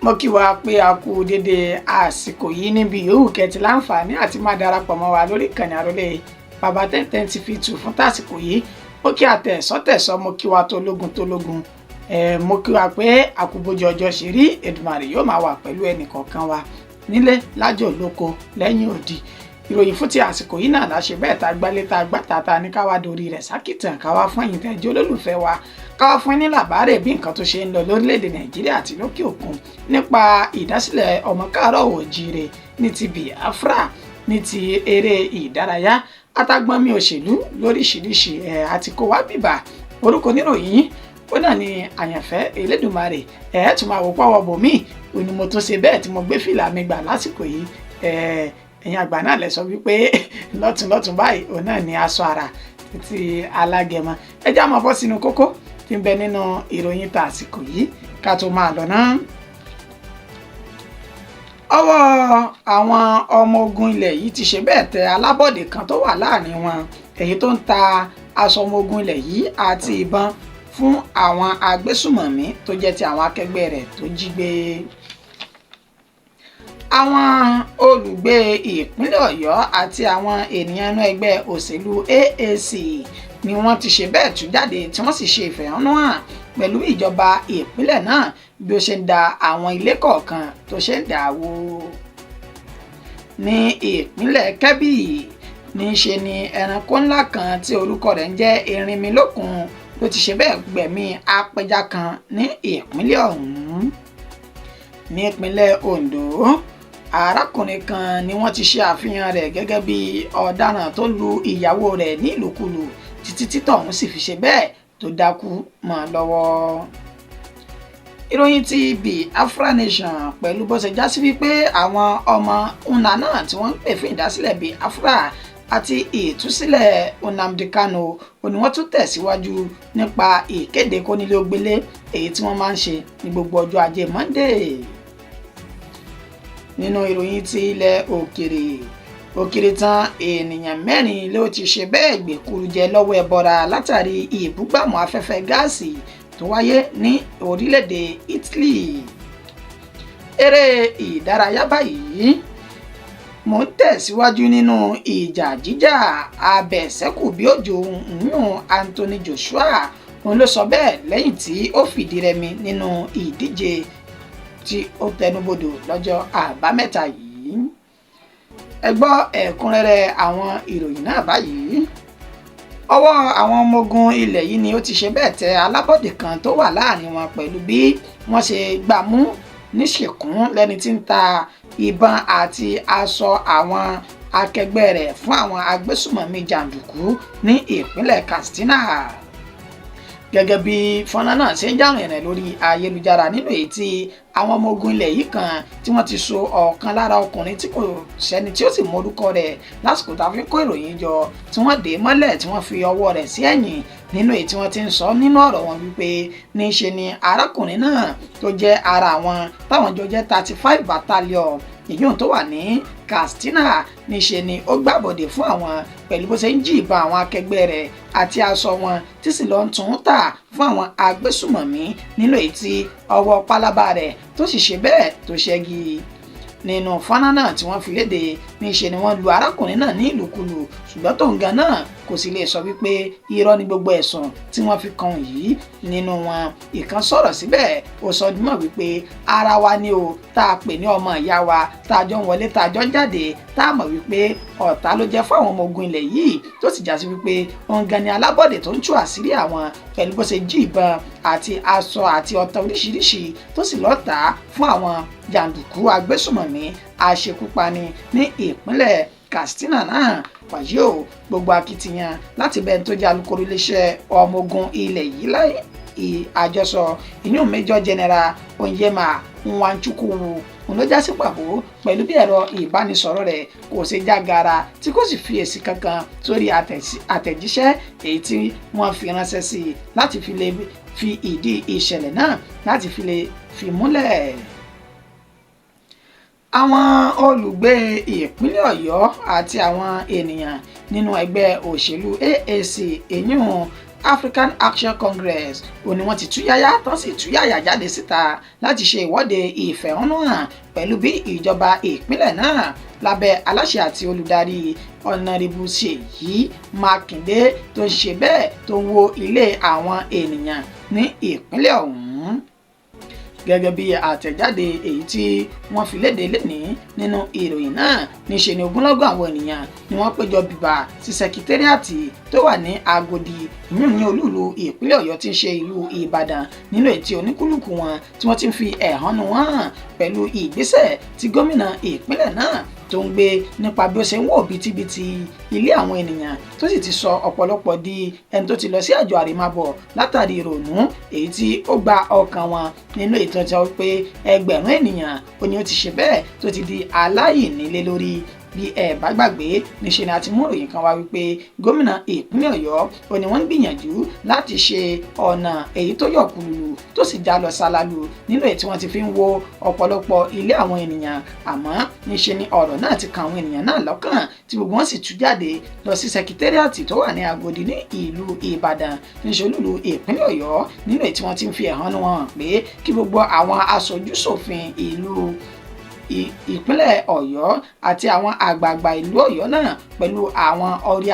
mo kí wa pé a kú dédé àsìkò yìí níbi yòówù kẹ́tì láǹfààní àti máa darapọ̀ mọ́ wa lórí ìkànnì Àrólé Baba 1010 TV2 fún tásìkò yìí. Mo kí àtẹ̀sọ́tẹ̀sọ́, mo kí wa tológun mo kí wa pé àkúbójú ọjọ́ ṣe rí. Èdùmàrè yóò máa wà pẹ̀lú ẹnì kọ̀ọ̀kan wa nílé lájò lóko lẹ́yìn òdì. Ìròyìn fún ti àsìkò yìí náà láṣẹ bẹ́ẹ̀ tá gbálé tá gbàtà tá ní káwá dorí rẹ̀ sákìtàn káwá fún ẹ̀yin tẹ́jọ́ olólùfẹ́ wa, káwá fún ní làbárè bí nǹkan tó ṣe ń lọ lórílẹ̀‐èdè Nàìjíríà àti lókè òkun nípa ìdásílẹ̀ ọmọ káàárọ̀ oòjíire ní ti Biafra, ní ti eré ìdárayá àtàgbọ́nmi òṣèlú lóríṣiríṣi àti kó wá bìbà. Orúkọ oníròyìn ó náà ní àyànfẹ́ Elédùmarè. Tún máa wò pọ́wọ́ bòmí òní mo tún ṣe bẹ́ẹ̀ tí mo gbé fìlà mi gbà lásìkò yìí. Ẹ̀yin àgbà náà lẹ sọ wípé lọ́tùnlọ́tùn báyìí òun náà ní aṣọ àrà títí alágẹmọ. Ẹ já máa bọ́ sínú kókó tí ń bẹ nínú ìròyìn ta àsìkò yìí ká tó máa lọ náà. Ọwọ́ àwọn ọmọ ogun ilẹ̀ yìí ti ṣe bẹ́ẹ̀ tẹ alábọ̀dé kan tó wà láàrin wọn, èyí tó ń ta aṣọ ọmọ ogun ilẹ̀ yìí àti ìbọn fún àwọn agbésùmọ̀mí tó jẹ́ ti àwọn akẹgbẹ́ rẹ̀ tó jí gbé. Àwọn olùgbé ìpínlẹ̀ Ọ̀yọ́ àti àwọn ènìyàn inú ẹgbẹ́ òṣèlú AAC ni wọ́n ti ṣe bẹ́ẹ̀ tú jáde tí wọ́n sì ṣe ìfẹ̀hónúhàn pẹ̀lú ìjọba ìpínlẹ̀ náà bí ó ṣe ń da àwọn ilé kọ̀ọ̀kan tó ṣe ń dà wó. Ní ìpínlẹ̀ Kẹ́bì ní ṣe ni ẹranko ńlá kan tí orúkọ rẹ̀ ń jẹ́ Erinmilókun ló ti ṣe bẹ́ẹ̀ gbẹ̀mí apẹja kan ní ìpínlẹ̀ ọ̀hún. Ní ìpínlẹ̀ Ondo, arákùnrin kan ni wọ́n ti ṣe àfihàn rẹ̀ gẹ́gẹ́ bí ọ̀daràn tó lu ìyàwó rẹ̀ ní ìlùkulù títí títọ̀ ọ̀hún sì fi ṣe bẹ́ẹ̀ tó dákú mọ́ lọ́wọ́. Ìròyìn ti Biafra Nation pẹ̀lú bó ṣe já sí wípé àwọn ọmọ UNA náà tí wọ́n ń pè fún ìdásílẹ̀ Biafra àti ìtúsílẹ̀ Nnamdi Kanu òní wọ́n tún tẹ̀síwájú nípa ìkéde kónílé-ó-gbélé èyí tí wọ́n máa ń ṣe ní gbogbo ọjọ́ ajé Monday. Nínú ìròyìn ti ilẹ̀ òkèrè tán ènìyàn 4 ló ti ṣe bẹ́ẹ̀ gbèkúrú jẹ lọ́wọ́ ẹbọra látàrí ìbúgbàmù afẹ́fẹ́ gáàsì tó wáyé ní orílẹ̀-èdè Italy. Eré ìdárayá báyìí mo ń tẹ̀síwájú nínú ìjà jíjà abẹ̀sẹ́kù bí òjò Anthony Joshua òun ló sọ bẹ́ẹ̀ lẹ́yìn tí ó fìdí rẹmi nínú ìdíje tí ó tẹnubodò lọ́jọ́ àbámẹ́ta yìí. Ẹ gbọ́ ẹ̀kúnrẹ́rẹ́ àwọn ìròyìn náà báyìí. Ọwọ́ àwọn ọmọ ogun ilẹ̀ yìí ni ó ti ṣe bẹ́ẹ̀ tẹ alábọ̀dé kan tó wà láàrin wọn pẹ̀lú bí wọ́n ṣe gbámú níṣìkún lẹ́ni tí ń ta ìbọn àti aṣọ àwọn akẹgbẹ́ rẹ̀ fún àwọn agbésùmọ̀mí jàǹdùkú ní ìpínlẹ̀ Katsina. Gẹ́gẹ́ bí fọ́nrán náà ṣe ń jàrùn rẹ̀ lórí ayélujára nínú èyí tí àwọn ọmọ ogun ilẹ̀ yìí kan tí wọ́n ti so ọ̀kan lára ọkùnrin tí kò sẹ́ni tí ó sì mọ̀rúkọ rẹ̀ lásìkò tá a fi kó ìròyìn jọ tí wọ́n dè mọ́lẹ̀ tí wọ́n fi ọwọ́ rẹ̀ sí ẹ̀yìn nínú èyí tí wọ́n ti ń sọ nínú ọ̀rọ̀ wọn wípé níṣe ni arákùnrin náà tó jẹ́ ara àwọn táwọn jọ jẹ́ 35 battalion èyí tó wà ní Katsina níṣe ni ó gbàbọ̀dè fún àwọn pẹ̀lú bó ṣe ń jí ìbọn àwọn akẹgbẹ́ rẹ̀ àti aṣọ wọn tí sì lọ ń tún tà fún àwọn agbésùmọ̀mí nínú èyí tí ọwọ́ pálábá rẹ̀ tó sì ṣe bẹ́ẹ̀ tó ṣẹ́gi. Nínú fọ́nrán náà tí wọ́n fi léde níṣe ni wọ́n lu arákùnrin náà ní ìlùkulù ṣùgbọ́n tóun gan náà kò sì lè sọ wípé irọ́ ni gbogbo ẹ̀sùn tí wọ́n fi kàn yìí. Nínú wọn ìkan sọ̀rọ̀ síbẹ̀ ó sọ dímọ̀ wípé ara wa ni o tá a pè ní ọmọ ìyá wa tá a jọ ń wọlé tá a jọ ń jáde tá a mọ̀ wípé ọ̀tá ló jẹ́ fún àwọn ọmọ ogun ilẹ̀ yìí tó sì já sí wípé òun gan ni alábọ̀dé tó ń tú àṣírí àwọn pẹ̀lú bó ṣe jí ìbọn àti aṣọ àti ọta oríṣiríṣi tó sì lọ́ọ́ tà á fún àwọn jàǹdùkú agbésùmọ̀mí àṣekúpani ní ìpínlẹ̀ Katsina náà. Wàyí o gbogbo akitiyan láti bẹ́ẹ̀ tó jẹ́ alukoro iléeṣẹ́ ọmọ ogun ilẹ̀ yìí láì àjọsọ ìyún Major General Onyema Nwanchukwu òun ló já sí pàbó pẹ̀lú bí ẹ̀rọ ìbánisọ̀rọ̀ rẹ̀ kò ṣe jágara tí kò sì fi èsì kankan sórí àtẹ̀jíṣẹ́ èyí tí wọ́n fi ránṣẹ́ sí i láti fi lè fi ìdí ìṣẹ̀lẹ̀ náà láti fi lè fi múlẹ̀. Àwọn olùgbé ìpínlẹ̀ Ọ̀yọ́ àti àwọn ènìyàn nínú ẹgbẹ́ òṣèlú AAC èyún African Action Congress ó ní wọ́n ti túyáyá tán sì túyáyá jáde síta láti ṣe ìwọ́de ìfẹ̀hónúhàn pẹ̀lú bí ìjọba ìpínlẹ̀ náà lábẹ́ aláṣẹ àti olùdarí ọ̀nàrẹ́bù Ṣèyí Mákindé tó ń ṣe bẹ́ẹ̀ tó ń wó ilé àwọn ènìyàn ní ìpínlẹ̀ ọ̀hún. Gẹ́gẹ́ bí àtẹ̀jáde èyí tí wọ́n fi léde lénìí nínú ìròyìn náà, níṣe ni ogunlọ́gọ̀ àwọn ènìyàn ni wọ́n péjọ bìbà sí sẹkítẹ́rìàtì tó wà ní Agodi ìyún ní olúùlú ìpínlẹ̀ Ọ̀yọ́ tí ń ṣe ìlú Ìbàdàn nínú ètí oníkúlùkù wọn tí wọ́n ti ń fi ẹ̀hónú wọn hàn pẹ̀lú ìgbésẹ̀ tí gómìnà ìpínlẹ̀ náà tó ń gbé nípa bí ó ṣe ń wó bìtìbìtì ilé àwọn ènìyàn tó sì ti sọ ọ̀pọ̀lọpọ̀ di ẹni tó ti lọ sí àjọ àrèmábọ̀ látàrí ìrònú èyí tí ó gba ọkàn wọn nínú ìtọ́jú pé ẹgbẹ̀rún ènìyàn ó ní ó ti ṣe bẹ́ẹ̀ tó ti di aláìnílé lórí. Bí ẹ bá gbàgbé, níṣe ni a ti mú ìròyìn kan wá wípé gómìnà ìpínlẹ̀ Ọ̀yọ́ ó ní wọ́n ń gbìyànjú láti ṣe ọ̀nà èyí tó yọ̀ kùlùlù tó sì já lọ sálálù nínú èyí tí wọ́n ti fi ń wo ọ̀pọ̀lọpọ̀ ilé àwọn ènìyàn, àmọ́ níṣe ni ọ̀rọ̀ náà ti kan àwọn ènìyàn náà lọ́kàn tí gbogbo wọn sì tú jáde lọ sí sẹkítẹ́rìàtì tó wà ní Agodi ní ìlú Ìbàdàn níṣe olúlu ìpínlẹ̀ Ọ̀yọ́ nínú èyí tí wọ́n ti ń fi ẹ̀hónú wọn hàn pé kí gbogbo àwọn aṣojúṣòfin ìlú ìpínlẹ̀ Ọ̀yọ́ àti àwọn àgbààgbà ìlú Ọ̀yọ́ náà pẹ̀lú àwọn orí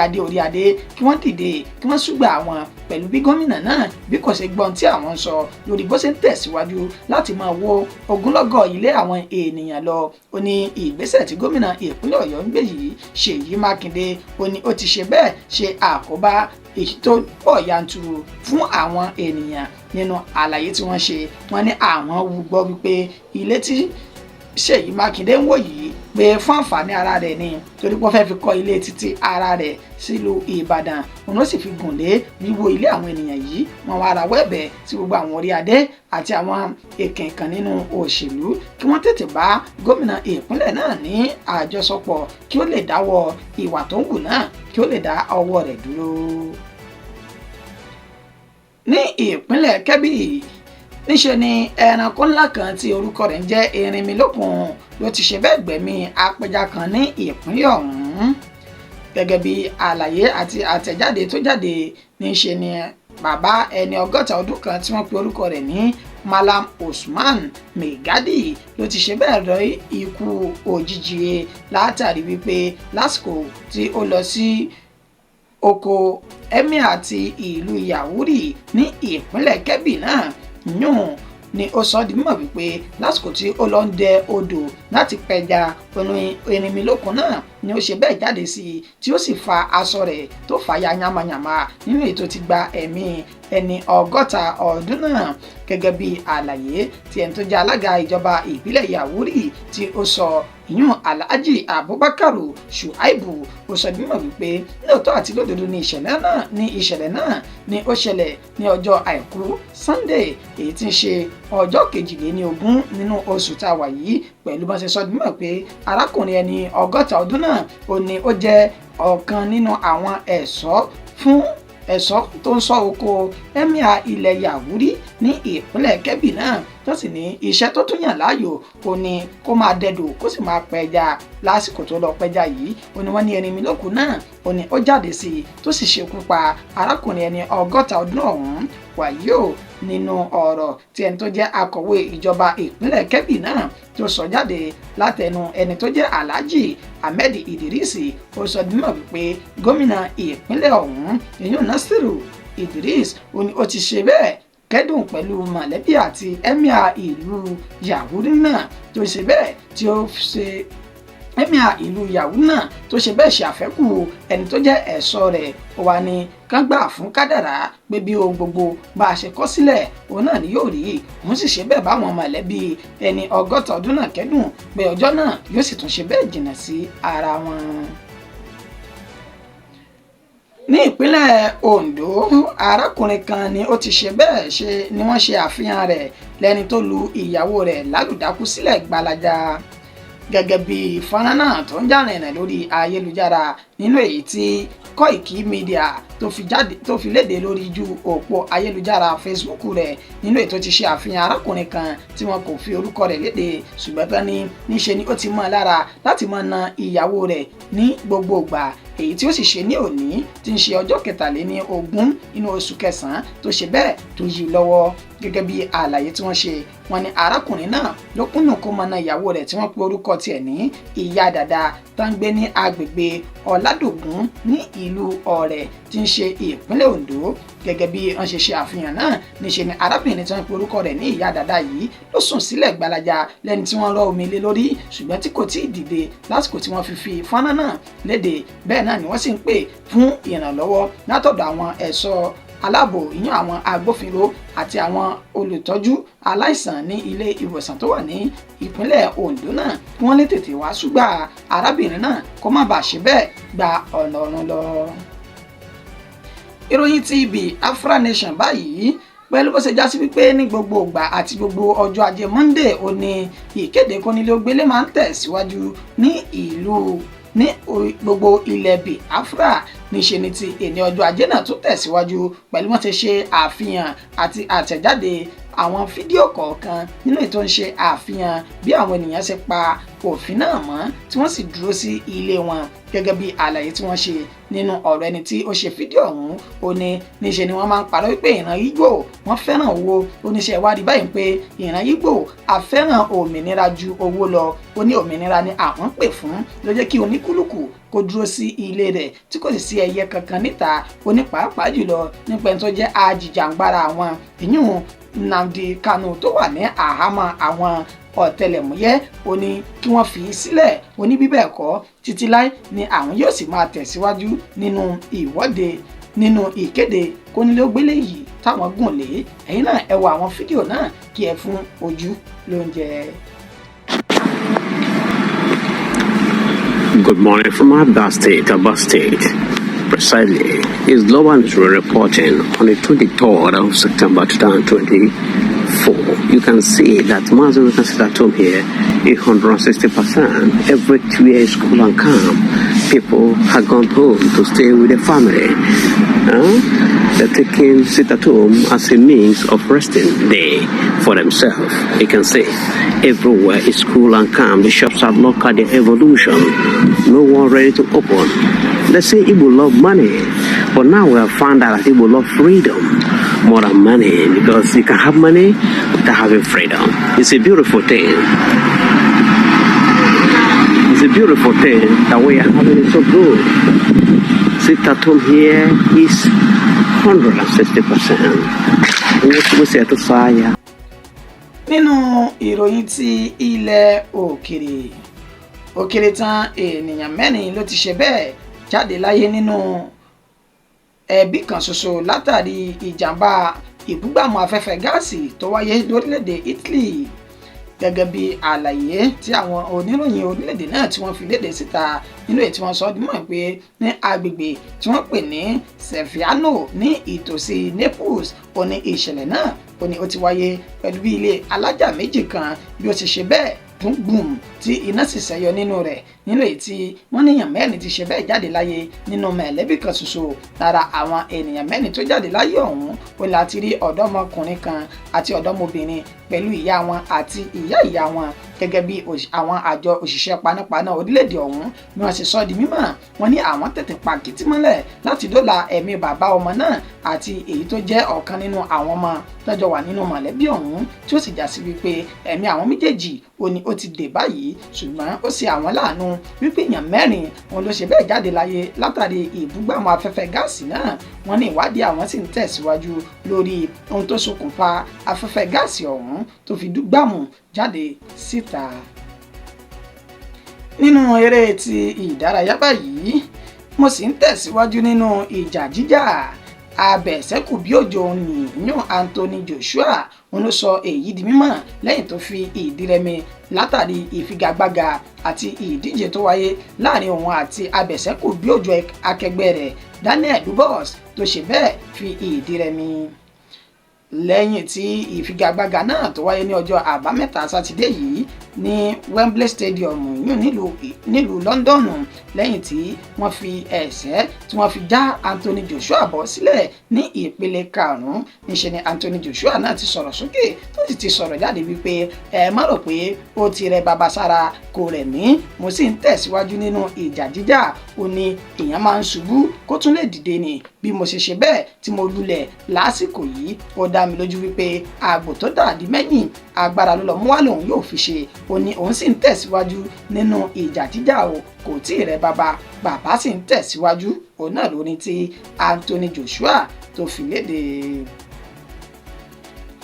adé kí wọ́n dìde kí wọ́n ṣùgbà àwọn pẹ̀lú bí gómìnà náà bí kò ṣe gbọ́n tí àwọn ń sọ lórí bó ṣe ń tẹ̀síwájú láti máa wó ogunlọ́gọ̀ ilé àwọn ènìyàn lọ. Ó ní ìgbésẹ̀ tí gómìnà ìpínlẹ̀ Ọ̀yọ́ ń gbé yìí Ṣèyí Mákindé ó ní ó ti ṣe bẹ́ẹ̀ ṣe àkóbá èyí tó pọ̀ yanturu fún àwọn ènìyàn. Nínú àlàyé tí wọ́n ṣe, wọ́n ní àwọn gbọ́ wípé ilé tí Ṣèyí Mákindé ń wò yìí pé fún àǹfààní ara rẹ̀ ni torí pé wọ́n fẹ́ fi kọ́ ilé títí ara rẹ̀ sílùú Ìbàdàn, òun ó sì fi gùn lé wíwó ilé àwọn ènìyàn yìí. Wọ́n wá rawọ́ ẹ̀bẹ̀ sí gbogbo àwọn orí adé àti àwọn èkìnkan nínú òṣèlú kí wọ́n tètè bá gómìnà ìpínlẹ̀ náà ní àjọsọpọ̀ kí ó lè dáwọ́ ìwà tó ń wù náà kí ó lè dá ọwọ́ rẹ̀ dúró. Ní ìpínlẹ̀ Kẹ́bì, níṣe ni ẹranko ńlá kan tí orúkọ rẹ̀ ń jẹ́ erinmilókun ló ti ṣe bẹ́ẹ̀ gbẹ̀mí apẹja kan ní ìpínlẹ̀ ọ̀hún. Gẹ́gẹ́ bí àlàyé àti àtẹ̀jáde tó jáde, níṣe ni bàbá ẹni 60 ọdún kan tí wọ́n pe orúkọ rẹ̀ ní Malam Usman Megadi ló ti ṣe bẹ́ẹ̀ rọ ikú òjijì látàrí wípé lásìkò tí ó lọ sí oko Emir ti ìlú Yawuri ní ìpínlẹ̀ Kẹ́bì náà yún ni ó sọ di mímọ̀ wípé lásìkò tí ó lọ ń dẹ odò láti pẹja erinmilókun náà ni ó ṣe bẹ́ẹ̀ jáde sí i tí ó sì fa aṣọ rẹ̀ tó fàya yamayama nínú ètò ti gba ẹ̀mí ẹni 60 ọdún náà. Gẹ́gẹ́ bí àlàyé tí ẹni tó jẹ́ alága ìjọba ìbílẹ̀ Yawuri tí ó sọ ìyún Alhaji Abubakaru Shuaibu ó sọ di mímọ̀ wípé lóòótọ́ àti lódodo ní ìṣẹ̀lẹ̀ náà ni ó ṣẹlẹ̀ ní ọjọ́ àìkú Sunday èyí tí ń ṣe ọjọ́ 22 nínú oṣù tá a wà yìí, pẹ̀lú bá ṣe sọ di mímọ̀ pé arákùnrin ẹni 60 ọdún náà ó ní ó jẹ́ ọ̀kan nínú àwọn ẹ̀ṣọ́ tó ń ṣọ́ oko Emir ilẹ̀ Yawuri ní ìpínlẹ̀ Kẹ́bì náà tó sì ní iṣẹ́ tó tún yàn láàyò ó ní kó máa dẹdò kó sì máa pẹja. Lásìkò tó lọ pẹja yìí ó ní wọ́n ní erinmilókun náà ó ní ó jáde sí i tó sì ṣekú pa arákùnrin ẹni 60 ọdún ọ̀hún. Wàyí o, nínú ọ̀rọ̀ tí ẹni tó jẹ́ akọ̀wé ìjọba ìpínlẹ̀ Kẹ́bì náà tó sọ jáde látẹnu ẹni tó jẹ́ Alhaji Ahmed Idris ó sọ dímọ̀ wípé gómìnà ìpínlẹ̀ ọ̀hún ìyún Nasiru Idris ó ní ó ti ṣe bẹ́ẹ̀ kẹ́dùn pẹ̀lú mọ̀lẹ́bí àti Emir ìlú Yawuri náà tó ṣe bẹ́ẹ̀ tí ó ṣe Emir ìlú Yawuri náà tó ṣe bẹ́ẹ̀ ṣe àfẹ́kù ẹni tó jẹ́ ẹ̀ṣọ́ rẹ̀ ó wà ní kán gbà fún kádàrá pé bí ohun gbogbo bá a ṣe kọ sílẹ̀ òun náà ni yóò rí. Òun sì ṣe bẹ́ẹ̀ báwọn mọ̀lẹ́bí ẹni 60 ọdún náà kẹ́dùn pé ọjọ́ náà yóò sì tún ṣe bẹ́ẹ̀ jìnnà sí ara wọn. Ní ìpínlẹ̀ Ondo, arákùnrin kan ni ó ti ṣe bẹ́ẹ̀ ṣe ni wọ́n ṣe àfihàn rẹ̀ lẹ́ni tó lu ìyàwó rẹ̀ lálùdákú sílẹ̀ gbalaja. gẹ́gẹ́ bí fọ́nrán náà tó ń jà rìnrìn lórí ayélujára nínú èyí tí Koiki Media tó fi léde lórí ju òpó ayélujára Facebook rẹ̀ nínú èyí tó ti ṣe àfihàn arákùnrin kan tí wọn kò fi orúkọ rẹ̀ léde ṣùgbọ́n tán ní níṣe ni ó ti mọ́ lára láti máa na ìyàwó rẹ̀ ní gbogbo ìgbà èyí tí ó sì ṣe ní òní tí ń ṣe ọjọ́ 23 nínú oṣù kẹsàn-án tó ṣe bẹ́ẹ̀ tó yí lọ́wọ́ gẹ́gẹ́ bí àlàyé tí wọ́n ṣe wọ́n ní arákùnrin náà ló kùnà kó máa na ìyàwó rẹ̀ tí wọ́n pe orúkọ tiẹ̀ ní ìyá dàda tó ń gbé ní agbègbè ọ̀làdògún ní ìlú ọ̀rẹ́ tí ń ṣe ìpínlẹ̀ Ondo gẹ́gẹ́ bí wọ́n ṣe àfihàn náà níṣe ni arábìnrin tí wọ́n pe orúkọ rẹ̀ ní ìyá dàda yìí ló sùn sílẹ̀ gbalaja lẹ́ni tí wọ́n rọ omi lé lórí ṣùgbọ́n tí kò tí ì dìde lásìkò tí wọ́n fi fọ́nrán náà léde bẹ́ẹ̀ náà ni wọ́n sì ń pè fún ìrànlọ́wọ́ látọ̀dọ̀ àwọn ẹ̀ṣọ́ aláàbò ìyẹn àwọn agbófinró àti àwọn olùtọ́jú aláìsàn ní ilé ìwòsàn tó wà ní ìpínlẹ̀ Ondo náà kí wọ́n lè tètè wá ṣùgbà arábìnrin náà kó má bàa ṣe bẹ́ẹ̀ gba ọ̀nà ọ̀run lọ. ìròyìn ti Biafra Nation báyìí pẹ̀lú bó ṣe já sí wípé ní gbogbo ìgbà àti gbogbo ọjọ́ ajé Monday ó ní ìkéde kónílé-ó-gbélé máa ń tẹ̀síwájú ní gbogbo ilẹ̀ Biafra níṣe ni ti èní ọjọ́ ajé náà tó tẹ̀síwájú pẹ̀lú wọ́n ti ṣe àfihàn àti àtẹ̀jáde àwọn fídíò kọ̀ọ̀kan nínú ètò ń ṣe àfihàn bí àwọn ènìyàn ṣe pa òfin náà mọ́ tí wọ́n sì dúró sí ilé wọn gẹ́gẹ́ bí àlàyé tí wọ́n ṣe nínú ọ̀rọ̀ ẹni tí ó ṣe fídíò ọ̀hún ó ní níṣe ni wọ́n máa ń parọ́ wípé ìran Ìgbò wọ́n fẹ́ràn owó oníṣẹ́ ìwádìí báyìí pé ìran Ìgbò a fẹ́ràn òmìnira ju owó lọ ó ní òmìnira ni àwọn pè fún ló jẹ́ kí oníkúlùkù kó dúró sí ilé rẹ̀ tí kò sì sí ẹyẹ kankan níta ó ní pàápàá jùlọ nípa ẹni tó jẹ́ ajìjàǹgbara àwọn ìyún Nnamdi Kanu tó wà ní àhámọ́ àwọn ọ̀tẹlẹ̀múyẹ́ ó ní kí wọ́n fi í sílẹ̀ ó ní bí bẹ́ẹ̀ kọ́ títí láé ni àwọn yóò sì máa tẹ̀síwájú nínú ìwọ́de nínú ìkéde kónílé-ó-gbélé yìí táwọn gùn lé ẹ̀yin náà ẹ wo àwọn fídíò náà kí ẹ fún ojú lóúnjẹ. Good morning from Abba State, Precisely, is Global News reporting on the 23rd of September 2024. You can see that Mazin can sit at home here, 160%. Everywhere is cool and calm. People have gone home to stay with their family. They're taking sit at home as a means of resting day for themselves. You can see everywhere is cool and calm. The shops have looked at their evolution. No one ready to open. They say Igbo love money, but now we have found out that Igbo love freedom more than money, because you can have money without having freedom. It's a beautiful thing. It's a beautiful thing that we are having it so good. Sit at home here is 160%. We say to fire. Nínú ìròyìn ti ilẹ̀ òkèrè tán ènìyàn mẹ́rin ló ti ṣe bẹ́ẹ̀ jáde láyé nínú ẹbí kan ṣoṣo látàrí ìjàmbá ìbúgbàmù afẹ́fẹ́ gáàsì tó wáyé lórílẹ̀‐èdè Italy gẹ́gẹ́ bí àlàyé tí àwọn oníròyìn orílẹ̀‐èdè náà tí wọ́n fi léde síta nínú èyí tí wọ́n sọ dímọ̀ pé ní agbègbè tí wọ́n pè ní Seviano ní ìtòsí Naples ó ní ìṣẹ̀lẹ̀ náà ó ní ó ti wáyé pẹ̀lú bí ilé alájà méjì kan bí ó ti ṣe bẹ́ẹ̀ gbùngbùn tí iná sì ṣẹ́yọ nínú rẹ̀ nínú èyí tí wọ́n níyàn mẹ́rin ti ṣe bẹ́ẹ̀ jáde láyé nínú mẹ̀lẹ́bí kan ṣoṣo lára àwọn ènìyàn mẹ́rin tó jáde láyé ọ̀hún ó láti rí ọ̀dọ́mọkùnrin kan àti ọ̀dọ́mọbìnrin pẹ̀lú ìyá wọn àti ìyá wọn gẹ́gẹ́ bí àwọn àjọ òṣìṣẹ́ panápaná orílẹ̀-èdè ọ̀hún bí wọ́n ṣe sọ di mímọ̀ wọ́n ní àwọn tètè pa kìtì mọ́lẹ̀ láti dóòlà ẹ̀mí bàbá ọmọ náà àti èyí tó jẹ́ ọ̀kan nínú àwọn ọmọ tọ́jọ́ wà nínú mọ̀lẹ́bí ọ̀hún tí ó sì já sí wípé ẹ̀mí àwọn méjèèjì ó ní ó ti dè báyìí ṣùgbọ́n ó ṣe àwọn láàánú wípé èèyàn mẹ́rin wọn ló ṣe bẹ́ẹ̀ jáde láyé látàrí ìbúgbàmù afẹ́fẹ́ gáàsì náà wọ́n ní ìwádìí àwọn sì ń tẹ̀síwájú lórí ohun tó ṣokùnfà afẹ́fẹ́ gáàsì ọ̀hún tó fi dúgbàmù jáde síta. Nínú eré ti ìdárayá báyìí mo sì ń tẹ̀síwájú nínú ìjà jíjà abẹ̀sẹ́kù bí òjò nìyàn Anthony Joshua òun ló sọ èyí di mímọ̀ lẹ́yìn tó fi ìdí rẹmi látàrí ìfigagbága àti ìdíje tó wáyé láàrin òun àti abẹ̀sẹ́kù bí òjò akẹgbẹ́ rẹ̀ Daniel Dubois tó ṣe bẹ́ẹ̀ fi ìdí rẹmi. Lẹ́yìn tí ìfigagbága náà tó wáyé ní ọjọ́ àbámẹ́ta sátidé yìí ní Wembley Stadium nílùú London lẹ́yìn tí wọ́n fi ẹ̀sẹ̀ tí wọ́n fi já Anthony Joshua bọ́ sílẹ̀ ní ìpele karùn-ún. Níṣẹ́ ni Anthony Joshua náà ti sọ̀rọ̀ sókè tó sì ti sọ̀rọ̀ jáde wípé ẹ má rò pé ó ti rẹ bàbá sára, kò rẹ̀ mí, mo sì ń tẹ̀síwájú nínú ìjà jíjà. Ó ní èèyàn máa ń ṣubú kó tún lè dìde ni, bí mo ṣe bẹ́ẹ̀ tí mo lulẹ̀ lásìkò yìí, ó dá mi lójú wípé àgbò tó dàdí mẹ́yìn agbára ló lọ mú wá lòun yóò fi ṣe. Ó ní òun sì ń tẹ̀síwájú nínú ìjà jíjà o, kò tí ì rẹ bàbá sì ń tẹ̀síwájú. Òun náà ló ní tí Anthony Joshua tó fi léde.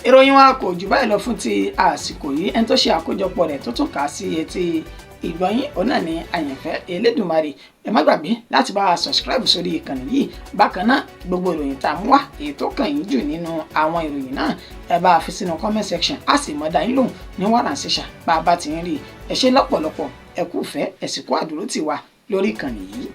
Ìròyìn wa kò jù báyìí lọ fún ti àsìkò yìí. Ẹni tó ṣe àkójọpọ̀ rẹ̀ tó tún kà sí etí ìgbọ̀nyín òun náà ni Àyànfẹ́ Elédùmarè. Ẹ má gbàgbé láti bá wa subscribe sórí ìkànnì yìí. Bákan náà gbogbo ìròyìn tá a mú wá èyí tó kàn yín jù nínú àwọn ìròyìn náà ẹ bá fi sínú comment section, á sì mọ̀ dá yín lóhùn ní wàràǹṣeṣà bá a bá ti ń rí. Ẹ ṣé lọ́pọ̀lọpọ̀, ẹ kú ìfẹ́, ẹ sì kú àdúrótì wa lórí ìkànnì yìí.